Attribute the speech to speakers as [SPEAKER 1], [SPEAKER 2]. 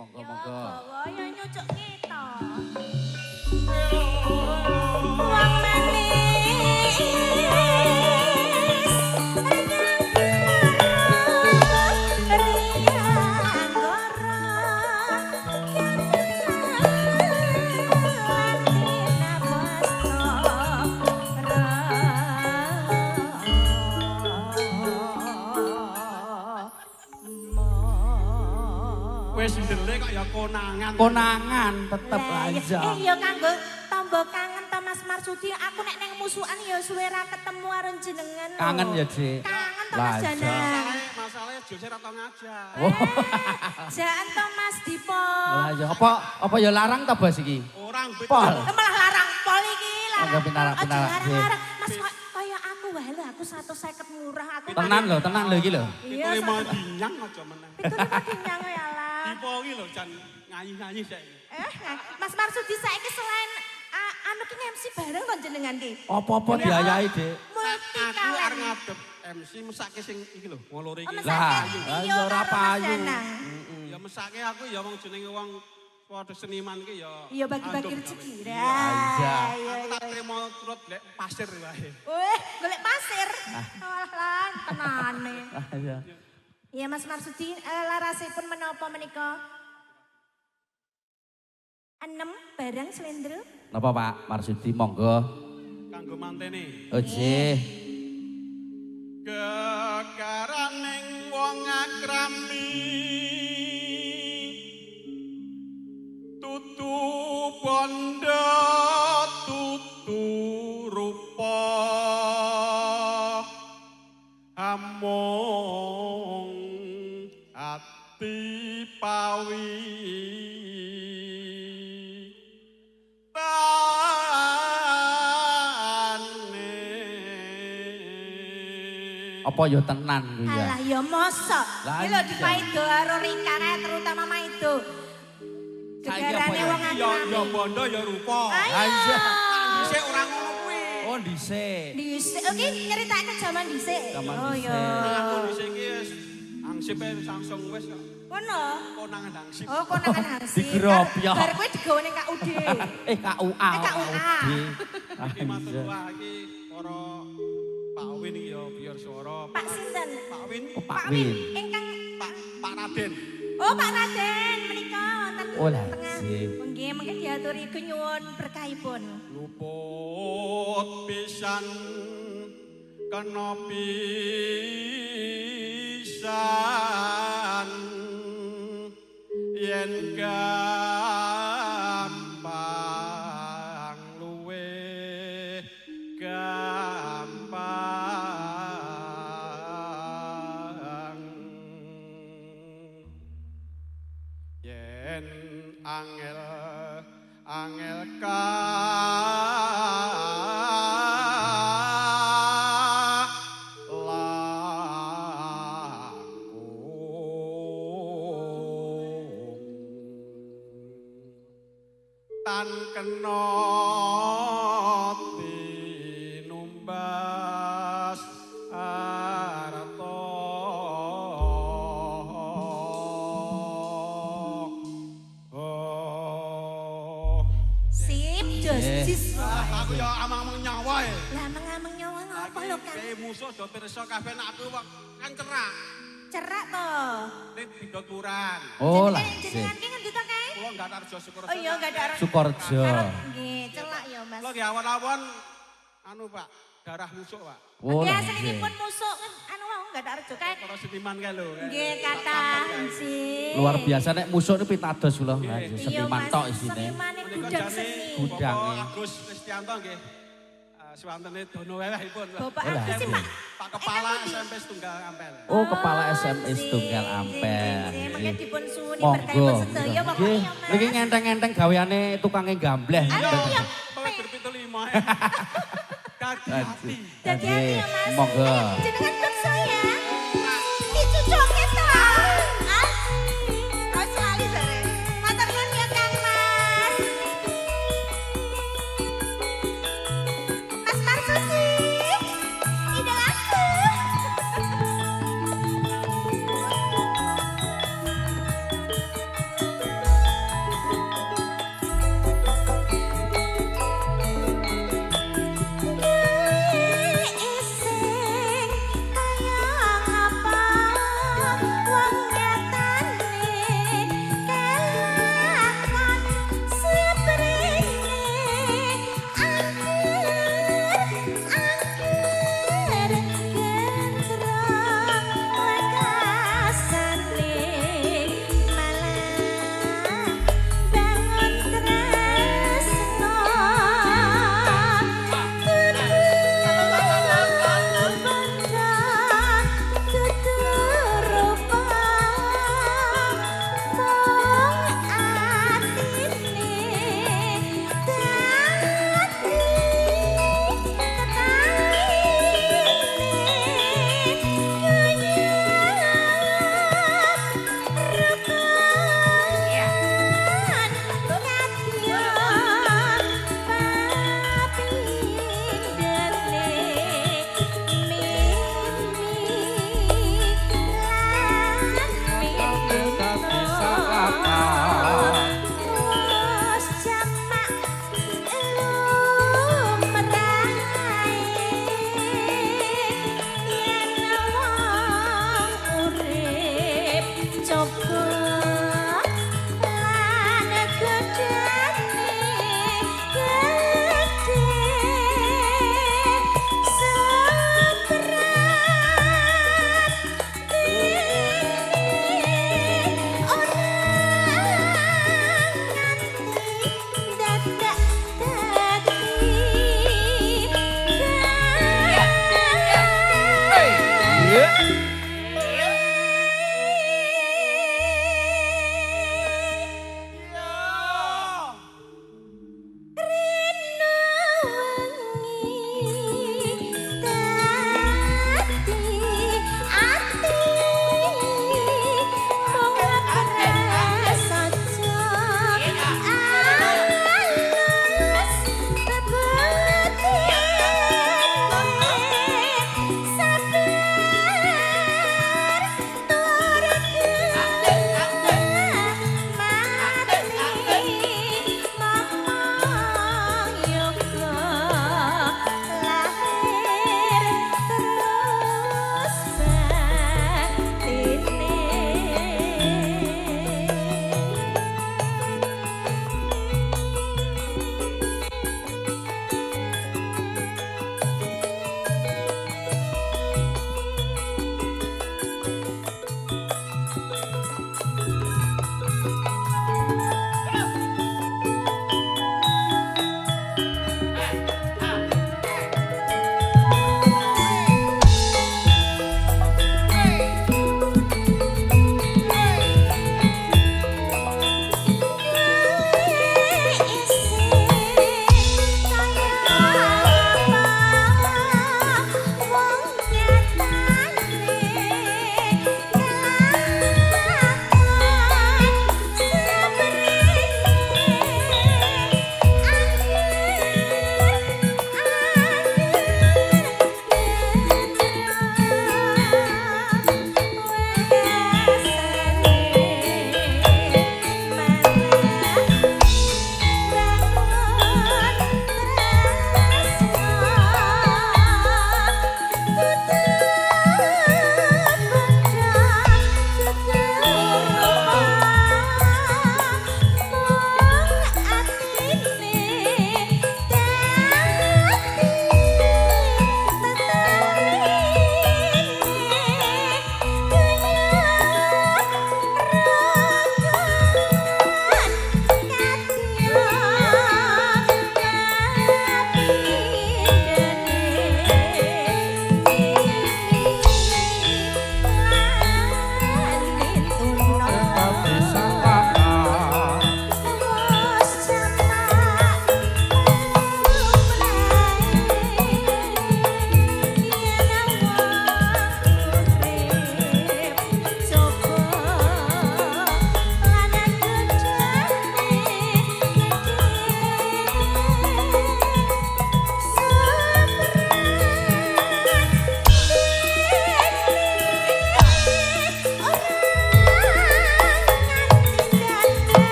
[SPEAKER 1] Monggo
[SPEAKER 2] Ya
[SPEAKER 1] monggo.
[SPEAKER 2] Bawa ya nyucuk kita. Wong manis riang goro
[SPEAKER 3] Wis ndelik kok ya konangan.
[SPEAKER 1] Konangan tetep
[SPEAKER 2] Lah, iya.
[SPEAKER 1] aja.
[SPEAKER 2] Eh ya kanggo tombo kangen to, Mas Marsudi, aku nek neng musuhan ya suwe ra ketemu karo jenengan lho.
[SPEAKER 1] Kangen ya, Dik.
[SPEAKER 2] Kangen to,
[SPEAKER 1] Lah,
[SPEAKER 2] Mas
[SPEAKER 1] iya.
[SPEAKER 2] Danang.
[SPEAKER 3] Masalahnya Jose ra tau ngajak.
[SPEAKER 2] Jaan to, Mas Dipo.
[SPEAKER 1] Lah ya apa apa ya larang ta, Bos, iki?
[SPEAKER 3] Orang beda.
[SPEAKER 1] Pol.
[SPEAKER 2] Eh, malah larang pol iki, larang.
[SPEAKER 1] Monggo pinarak,
[SPEAKER 2] Aja
[SPEAKER 1] pinarak,
[SPEAKER 2] larang-larang. Mas kok kaya aku wae lho, aku 150 murah aku.
[SPEAKER 1] Tenan lho, tenan lho iki lho.
[SPEAKER 2] Iya,
[SPEAKER 3] 75 dinyang aja meneh.
[SPEAKER 2] 75 dinyang ya lah.
[SPEAKER 3] Dipo iki lho jan ngayi-ngayi saiki.
[SPEAKER 2] Eh, nah, Mas Marsudi saiki selain anu ki MC bareng to jenengan ki.
[SPEAKER 1] Apa-apa
[SPEAKER 2] Ya,
[SPEAKER 1] diayahi, Dik.
[SPEAKER 2] Multi
[SPEAKER 3] Aku arep
[SPEAKER 2] talent.
[SPEAKER 3] ngadep MC mesake sing iki lho, wong loro
[SPEAKER 2] Oh,
[SPEAKER 3] iki.
[SPEAKER 2] mesake
[SPEAKER 1] Lah,
[SPEAKER 2] Tio
[SPEAKER 1] ya ora
[SPEAKER 2] karo Mas
[SPEAKER 1] payu.
[SPEAKER 2] Danang.
[SPEAKER 3] Ya mesake aku ya wong jenenge wong padha seniman ki ya.
[SPEAKER 2] Iya, bagi-bagi
[SPEAKER 3] andum
[SPEAKER 2] rezeki.
[SPEAKER 3] gawe.
[SPEAKER 1] Iya.
[SPEAKER 2] Iya,
[SPEAKER 3] Aku tak
[SPEAKER 2] iya.
[SPEAKER 3] trimo turut lek pasir wae.
[SPEAKER 2] Weh, golek pasir. Alah lan tenane.
[SPEAKER 1] Ah, iya.
[SPEAKER 2] Iya, Mas Marsudi, larasipun menapa menika? Enem bareng slendro.
[SPEAKER 1] Napa Pak Marsudi monggo.
[SPEAKER 3] Kanggo mantene.
[SPEAKER 1] Oh, jih.
[SPEAKER 3] Gegaraning wong akrami tutu bondo tutu rupa amung ati pawi tane.
[SPEAKER 1] Apa ya tenan kuwi ya?
[SPEAKER 2] Alah ya mosok.
[SPEAKER 1] Lah
[SPEAKER 2] Iki lho
[SPEAKER 1] iya.
[SPEAKER 2] dipaido karo Rika kae terutama maido.
[SPEAKER 1] Saiki apa
[SPEAKER 2] Gegarane
[SPEAKER 1] ya?
[SPEAKER 2] wong
[SPEAKER 3] Ya
[SPEAKER 2] akrami.
[SPEAKER 3] ya bondo ya rupa.
[SPEAKER 1] Lah iya.
[SPEAKER 3] Dhisik ora ngono kuwi.
[SPEAKER 1] Oh, dhisik.
[SPEAKER 2] Dhisik, oke nyeritake jaman dhisik.
[SPEAKER 1] Jaman
[SPEAKER 2] Oh
[SPEAKER 1] dhisik.
[SPEAKER 2] ya.
[SPEAKER 3] Aku dhisik iki wis angsipe langsung wis kok.
[SPEAKER 2] Ngono.
[SPEAKER 3] Konangan angsip.
[SPEAKER 2] Oh, konangan hangsip.
[SPEAKER 1] Digerobyok.
[SPEAKER 2] Bar kuwi digawe ning KUD.
[SPEAKER 1] Eh KUA.
[SPEAKER 2] Eh, KUA.
[SPEAKER 3] Iki matur wah iki para Pak Win iki ya biar swara.
[SPEAKER 2] Pak sinten?
[SPEAKER 3] Pak Win,
[SPEAKER 1] Oh, Pak Win.
[SPEAKER 2] Ingkang
[SPEAKER 3] Pak Pak Raden.
[SPEAKER 2] Oh, Pak Raden menika wonten
[SPEAKER 1] Oh, lah,
[SPEAKER 2] tengah.
[SPEAKER 1] sip.
[SPEAKER 2] Nggih, mengke diaturi nyuwun berkahipun.
[SPEAKER 3] Luput pisan kena pisan yen gampang luwe gampang yen angel angel ka langkung tan kena tinumbas arta. Oh.
[SPEAKER 2] Sip, jos jis.
[SPEAKER 3] Ah, aku ya amang-amang nyawa e.
[SPEAKER 2] Lah mengameng nyawa ngopo lho, Kang?
[SPEAKER 3] Kayak musuh do pirsa kabeh nek aku kok kan cerak.
[SPEAKER 2] Cerak to.
[SPEAKER 3] Ning bidho kelurahan.
[SPEAKER 1] Oh lah.
[SPEAKER 2] Jenengan ki ngendi to kae?
[SPEAKER 3] Kula enggak arjo Sukorejo.
[SPEAKER 2] Oh iya, enggak ada orang.
[SPEAKER 1] Sukorejo.
[SPEAKER 2] Nggih, celak ya, Mas.
[SPEAKER 3] Kula nggih awon-awon anu Pak, darah musuh Pak.
[SPEAKER 1] Oh
[SPEAKER 2] Nggih,
[SPEAKER 1] lah.
[SPEAKER 2] aslinipun musuh anu wau enggak ada rejo kae.
[SPEAKER 3] Para seniman kae lho.
[SPEAKER 2] Nggih, kathah nggih.
[SPEAKER 1] Luar biasa nek musuh niku pitados kula. Lah,
[SPEAKER 2] Iya,
[SPEAKER 1] seniman
[SPEAKER 2] Mas.
[SPEAKER 1] tok isine.
[SPEAKER 2] Senimane
[SPEAKER 3] Menika
[SPEAKER 2] gudang
[SPEAKER 3] jane
[SPEAKER 2] seni.
[SPEAKER 1] Gudang.
[SPEAKER 3] Bapak Agus Kristianto nggih. Suwantene dono wewehipun.
[SPEAKER 2] Bapak
[SPEAKER 1] Oh, lah,
[SPEAKER 2] Agus sih,
[SPEAKER 1] iya.
[SPEAKER 2] Pak.
[SPEAKER 3] Pak Kepala SMP Setunggal Ampel.
[SPEAKER 1] Oh, kepala SMA
[SPEAKER 2] Nggih,
[SPEAKER 1] Setunggal
[SPEAKER 2] nggih,
[SPEAKER 1] Ampel.
[SPEAKER 2] nggih, mengke dipun suwuni
[SPEAKER 1] Monggo.
[SPEAKER 2] berkahipun sedaya pokoke
[SPEAKER 1] Nggih,
[SPEAKER 2] ya, Mas.
[SPEAKER 1] niki ngenteng-ngenteng gaweane tukange gambleh.
[SPEAKER 2] Ayo, iya.
[SPEAKER 3] Pokoke berpitu lima. Dadi ati.
[SPEAKER 2] Dadi ati ya, Mas.
[SPEAKER 1] Monggo.
[SPEAKER 2] Ayo, jenengan beksa ya.